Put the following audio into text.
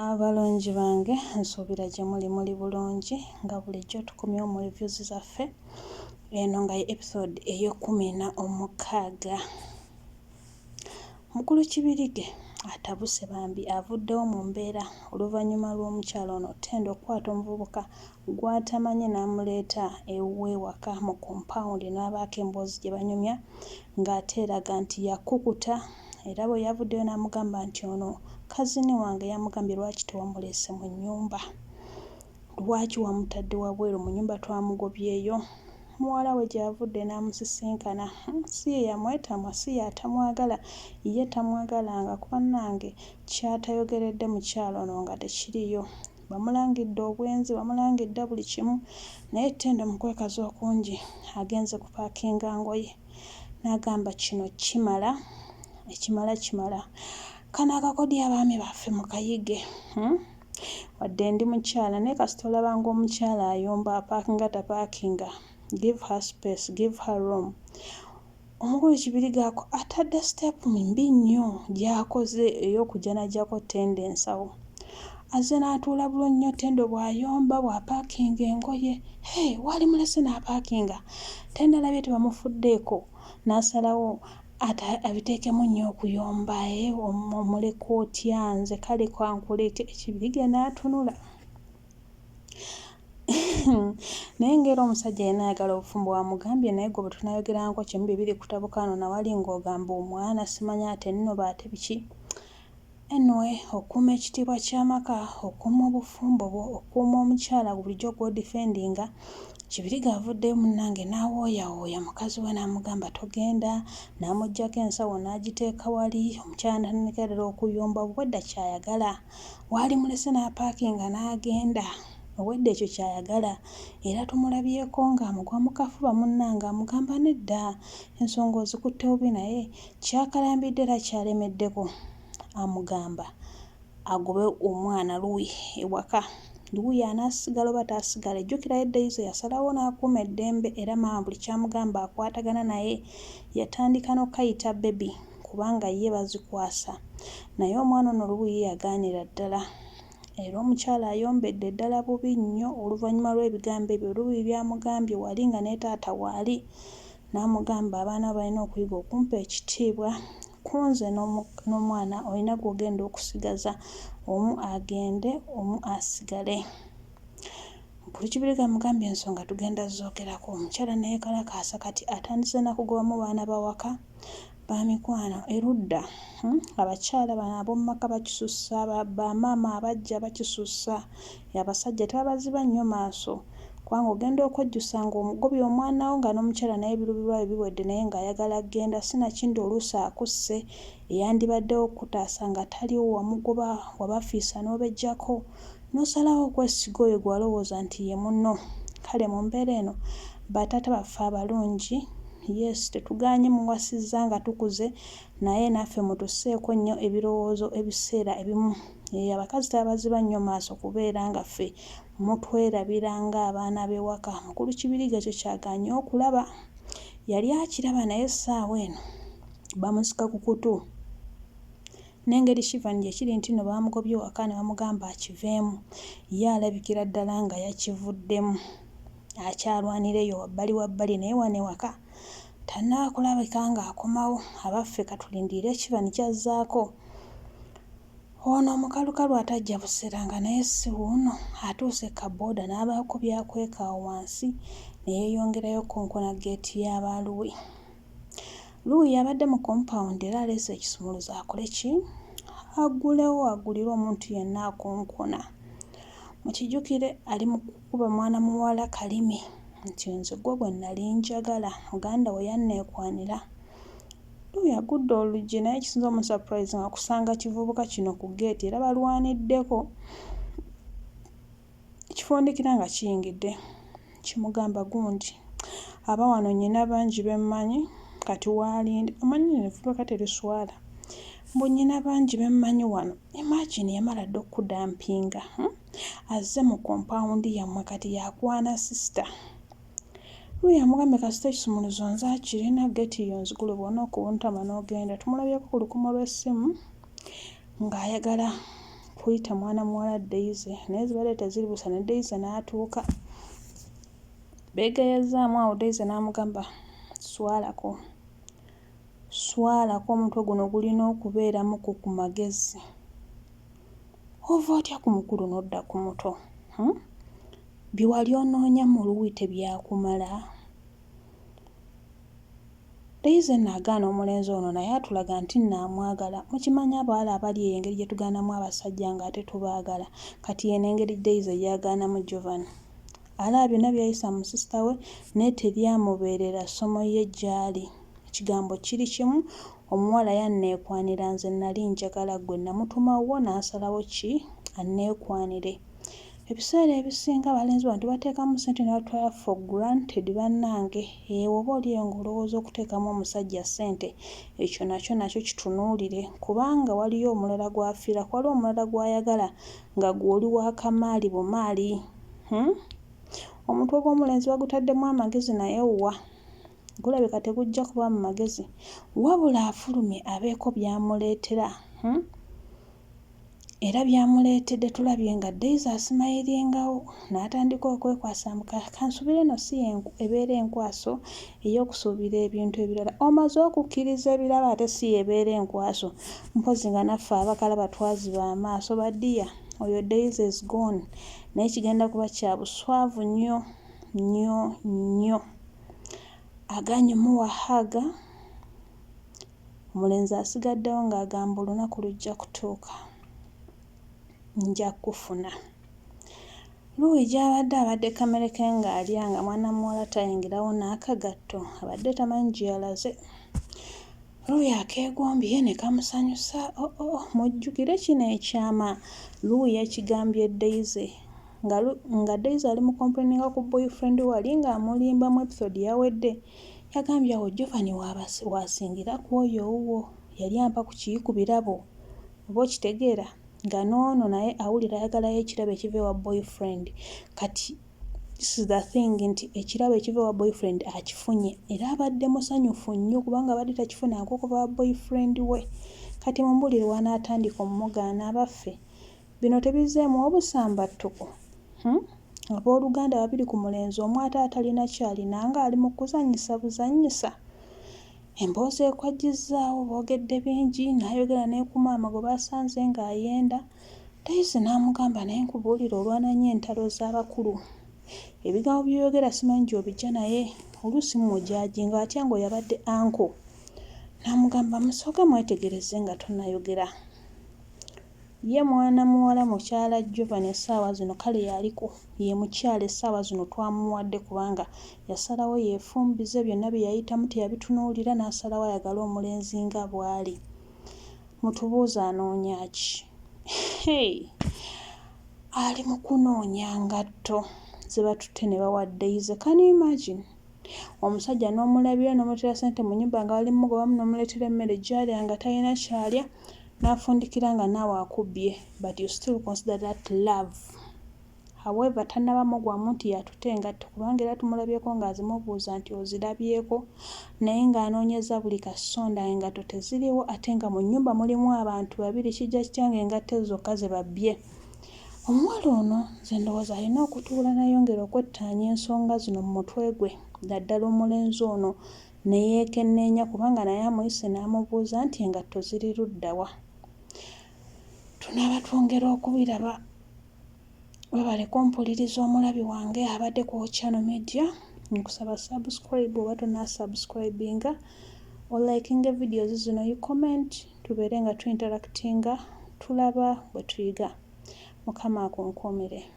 Abalungi bange nsuubira gye muli muli bulungi nga bulijjo tukomyewo mu reviews zaffe eno nga ye episode ey'ekkumi na omukaaga. Mukulu Kibirige atabuse bambi avuddewo mu mbeera oluvannyuma lw'omukyala ono Tendo okukwata omuvubuka gw'atamanyi n'amuleeta ewuwe ewaka mu kompawundi n'abaako emboozi gye banyumya ng'ate eraga nti yakukuta era bwe yavuddeyo n'amugamba nti ono kazini wange yamugambye lwaki tewamuleese mu nnyumba, lwaki wamutadde wabweru mu nnyumba twamugobyeyo. Muwala we gy'avudde n'amusisinkana si ye yamwetamwa si ye atamwagala ye tamwagalanga kuba bannange ky'atayogeredde mukyala ono nga tekiriiyo. Bamulangidde obwenzi, bamulangidde buli kimu naye Ttendo mu kwekaza okungi agenze kupaakinga ngoye n'agamba kino kimala, ekimala kimala. Kano akakodyo abaami baffe mukayige hmm? Wadde ndi mukyala naye kasita olaba ng'omukyala ayomba apaakinga tapaakinga give her space, give her room. Omukulu Kibirige ako atadde step mbi nnyo gy'akoze ey'okujja n'aggyako Tendo ensawo. Azze n'atuula bulungi nnyo Tendo bw'ayomba bw'apaakinga engoye. Hee waalimulese n'apaakinga. Tendo alabye tebamufuddeeko n'asalawo ate abiteekemu nnyo okuyomba ee omuleka otya nze kale kankuleke. Kibirige n'atunula. Naye nga era omusajja yenna ayagala obufumbo wamugambye naye gwe bwetunayogeranko kimu bibiri kutabuka wano nawali nga ogamba omwana simanyi ate nno baate biki anyway okuuma ekitiibwa ky'amaka okuuma obufumbo bwo okuuma omukyala bulijjo gw'odifendinga Kibirige avuddeyo munnange n'awooyawooya mukazi we n'amugamba togenda n'amuggyako ensawo n'agiteeka wali omukyala n'atandikira ddala okuyomba obwedda ky'ayagala. Waalimulese n'apaakinga n'agenda. Obwedda ekyo ky'ayagala era tumulabyeko ng'amugwa mu kafuba munnange amugamba nedda ensonga ozikutte bubi naye ky'akalambidde era ky'alemeddeko amugamba agobe omwana Luwi ewaka. Luwi anaasigala oba taasigale? Jjukira ye Daisy yasalawo n'akuuma eddembe era maama buli ky'amugamba akwatagana naye yatandika n'okukayita bbebi. kubanga ye bazikwasa naye omwana ono Lubuyi yagaanira ddala era omukyala ayombedde ddala bubi nnyo oluvannyuma lw'ebigambo ebyo Lubuyi by'amugambye wali nga ne taata waali n'amugamba abaana bo balina okuyiga okumpa ekitiibwa ku nze n'omwana olina gw'ogenda okusigaza omu agende omu asigale. Mukulu Kibirige amugambye ensonga tugenda zoogerako omukyala ne yeekalakaasa kati atandise na kugobamu baana b'awaka Ba mikwano erudda abakyala bano ab'omu maka bakisussa, bamaama abaggya bakisussa, abasajja tebabaziba nnyo maaso kubanga ogenda okwejjusa ng'ogobye omwana wo nga n'omukyala naye ebiruubirirwa bye biwedde naye ng'ayagala kugenda sinakindi oluusi akusse eyandibaddewo okukutaasa nga taliiwo wamugoba wabafiisa n'obeggyako. N'osalawo okwesiga oyo gwe walowooza nti ye munno. Kale mu mbeera eno bataata baffe abalungi, yes tetugaanye muwasizza nga tukuze naye naffe mutusseeko nnyo ebirowoozo ebiseera ebimu. Eeh abakazi tebabaziba nnyo maaso kubeera nga ffe mutwerabira ng'abaana b'ewaka. Mukulu Kibirige ekyo ky'agaanye okulaba. Yali akiraba naye essaawa eno bamusika ku kutu. N'engeri Shivan gye kiri nti nno baamugobye ewaka ne bamugamba akiveemu, ye alabikira ddala nga yakivuddemu. Akyalwanira eyo wabbali wabbali naye wano ewaka tannaba kulabika ng'akomawo. Abaffe katulindirire Shivan ky'azzaako. Ono omukalukalu atajja busera nga naye si wuuno atuuse ku kabbooda n'abaako by'akweka awo wansi ne yeeyongerayo okukonkona ggeeti ya ba Louis. Louis abadde mu kompawundi era aleese ekisumuluzo akole ki? Aggulewo aggulire omuntu yenna akonkona. Mukijjukire ali mu kukuba mwana muwala kalimi nti nze ggwe gwe nnali njagala muganda wo yanneekwanira. Louis aggudde oluggi naye ekisinze omusapulayizinga kusanga kivubuka kino ku ggeeti era balwaniddeko. Ekifundikira nga kiyingidde kimugamba gundi aba wano nnyina bangi be mmanyi kati w'alindi omanyi lino evvubuka teriswala mbu nnyina bangi be mmanyi wano imagine yamala dda okukudampinga hmm? Azze mu kompawundi yammwe kati y'akwana sisita. Luuyi amugambye kasita ekisumuluzo nze akirina ggeeti yo nzigule bw'onookuntama n'ogenda. Tumulabyeko ku lukomo lw'essimu ng'ayagala. kuyita mwana muwala Daisy naye zibadde teziri busa ne Daisy n'atuuka. Beegeyezzaamu awo Daisy n'amugamba swalako. Swalako omutwe guno gulina okubeeramuko ku magezi. Ova otya ku mukulu n'odda ku muto? Hmm? Bye wali onoonya mu luwi tebyakumala? Daisy nno agaana omulenzi ono naye atulaga nti nno amwagala. Mukimanyi abawala abali eyo engeri gye tugaanamu abasajja ng'ate tubaagala. Kati y'eno engeri Daisy gy'agaanamu Jovan. Alaba byonna by'ayisa mu sister we naye teryamubeerera ssomo ye gy'ali. Ekigambo kiri kimu, omuwala yanneekwanira nze nnali njagala ggwe namutuma wuwo n'asalawo ki anneekwanire. Ebiseera ebisinga abalenzi bano tubateekamu ssente ne batutwala for granted bannange. Eeh bw'oba oli eyo ng'olowooza okuteekamu omusajja ssente ekyo nakyo nakyo kitunuulire kubanga waliyo omulala gw'afiirako, waliwo omulala gw'ayagala nga gwe oli wa kamaali bumaali. Hmm? Omutwe gw'omulenzi bagutaddemu amagezi naye wa? Gulabika tegujja kubaamu magezi wabula afulumye abeeko by'amuleetera. Hmm? Era by'amuleetedde tulabye nga Daisy asimayiringawo n'atandika okwekwasa mbu kansubire eno si ebeera enkwaso ey'okusuubira ebintu ebirala. Omaze okukkiriza ebirabo ate si y'ebeera enkwaso. Mpozzi nga naffe abakalaba twaziba amaaso ba dear. Oyo Daisy is gone naye kigenda kuba kya buswavu nnyo nnyo nnyo. Agaanye omuwa hug. Omulenzi asigaddewo ng'agamba olunaku lujja kutuuka nja kukufuna. Louis gy'abadde abadde kamere ke ng'alya nga mwana muwala tayingirawo n'akagatto abadde tamanyi gye yalaze. Louis akeegombye ne kamusanyusa oh, oh, oh. Mujjukire kino ekyama Louis yakigambye Daisy nga, nga Daisy ali mu complaininga ku boyfriend we ali ng'amulimba mu episode yawedde. Yagambye awo Jovan w'asingira ku oyo owuwo yali ampa ku ki ku birabo oba okitegeera nga n'ono naye awulira ayagalayo ekirabo ekiva ewa boyfriend kati this is the thing nti ekirabo ekiva ewa boyfriend akifunye era abadde musanyufu nnyo kubanga abadde takifunanga okuva wa boyfriend we kati mumbuulire w'anaatandika omugaana abaffe Bino tebizzeemu obusambattuko? Hum? Abooluganda babiri ku mulenzi omu ate atalina ky'alina ng'ali mu kuzannyisa buzannyisa? Emboozi ekwajjizzaawo, boogedde bingi, n'ayogera ne ku maama gwe baasanze ng'ayenda. Daisy n'amugamba naye nkubuulire olwana nnyo entalo z'abakulu. Ebigambo by'oyogera simanyi gy'obiggya naye oluusi mmujajinga atya ng'oyo abadde uncle. N'amugamba musooke mwetegereze nga tonnayogera. Ye mwana muwala mukyala Jovan essaawa zino kale y'aliko ye mukyala essaawa zino twamuwadde kubanga yasalawo yeefumbize byonna bye yayitamu teyabitunuulira n'asalawo ayagale omulenzi nga bw'ali. Mutubuuze anoonya ki? Hey! Ali mu kunoonya ngatto ze batutte ne bawa Daisy. Can you imagine? Omusajja n'omulabira n'omuleetera ssente mu nnyumba nga bali mmugobamu n'omuleetera emmere gy'alya nga talina ky'alya n'afundikira nga naawe akubbye but you still consider that love. However tannaba mugwamu nti y'atutte engatto kubanga era tumulabyeko ng'azimubuuza nti ozirabyeko naye ng'anoonyeza buli kasonda engatto teziriiwo ate nga mu nnyumba mulimu abantu babiri kijja kitya ng'engatto ezo zokka ze babbye. Omuwala ono nze ndowooza alina okutuula n'ayongera okwettaanya ensonga zino mu mutwe gwe naddala omulenzi ono ne yeekenneenya kubanga naye amuyise n'amubuuza nti engatto ziri ludda wa. Tunaaba twongera okubiraba. Webale kumpuliriza omulabi wange abadde ku Channel Media. Nkusaba subscribe oba tonasubscribinga, olikinge videos zino, you comment, tubeere nga tu interactinga, tulaba bwe tuyiga. Mukama akunkuumire.